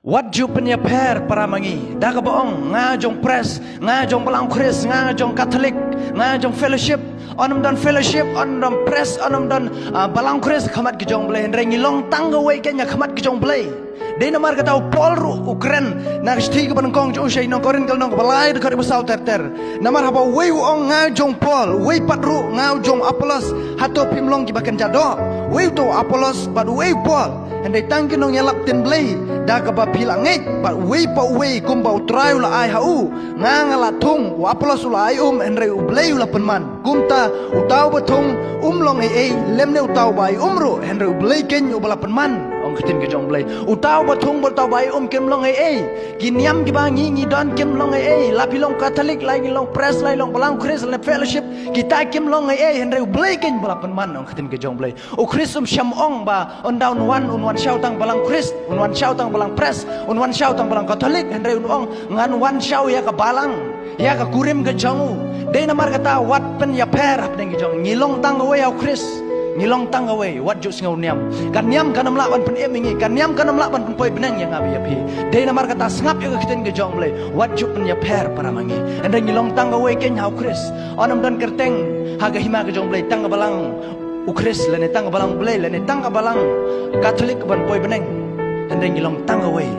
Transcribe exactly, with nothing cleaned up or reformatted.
Wat ju pynïapher para ma ngi da kaba ong nga jong Pres, nga jong Balang Khrist, nga jong Katholik, nga jong Fellowship. Yn ym don Fellowship, yn ym don Pres, yn ym don, ah, Balang Khrist ha khmat ka jong Blei. Hynrei ngi long tang kawei keiñ ha khmat ka jong Blei. Dei namar kata u Paul ruh u kren na ka shithi kaba nyngkong jong u sha ki nong Korinth, ka lynnong kaba lai, dkhot kaba saw ter ter. Namar haba uwei u ong nga jong Paul, uwei pat ruh nga jong Apollos, hato phim long kiba kynja doh? Uwei uta u Apollos bad uwei u Paul, hynrei tang ki nongïalap ktien Blei, da kaba phi la ngeit, bad uwei pa uwei kumba U Trai u la ai ha u. Nga nga la thung, u Apollos u la ai um, hynrei U Blei u la pynman. Kumta uta uba thung um long ei ei, lymne uta uba ai um ruh, hynrei U Blei keiñ uba la pynman, ong ka ktien ka jong Blei. Uta uba thung bad uta uba ai um kim long ei ei. Ki niam kiba ngi ngi don kim long ei ei. La phi long Katholik, la ngi long Pres, la ngi long Balang Khrist, la Fellowship, kita kim long ei ei, hynrei U Blei keiñ ba la pynman, ong ka ktien ka jong Blei. U Khrist um shym ong ba ynda un wan, un wan shaw tang Balang Khrist, un wan shaw tang Balang Pres, un wan shaw tang Balang Katholik, hynrei un ong ngan wan shaw ïa ka Balang, ïa ka kurim ka jong u. Dei namar kata wat pynïapher hapdeng ki jong ngi. Ngi long tang kawei ha u Khrist. Ngi long tang kawei, wat ju sngewniam. Ka niam kan ym lah ban pynim ïa ngi, ka niam kan ym lah ban pynpoi bneng ïa nga bad ïa phi. Dei namar kata sngap ïa ka ktien ka jong Blei, wat ju pynïapher para ma ngi. Hynrei ngi long tang kawei keiñ ha u Khrist. Yn ym don kyrteng ha ka hima ka jong Blei tang ka Balang u Khrist, lane tang ka Balang Blei, lane tang ka Balang Katholik ban poi bneng. Hynrei ngi long tang kawei.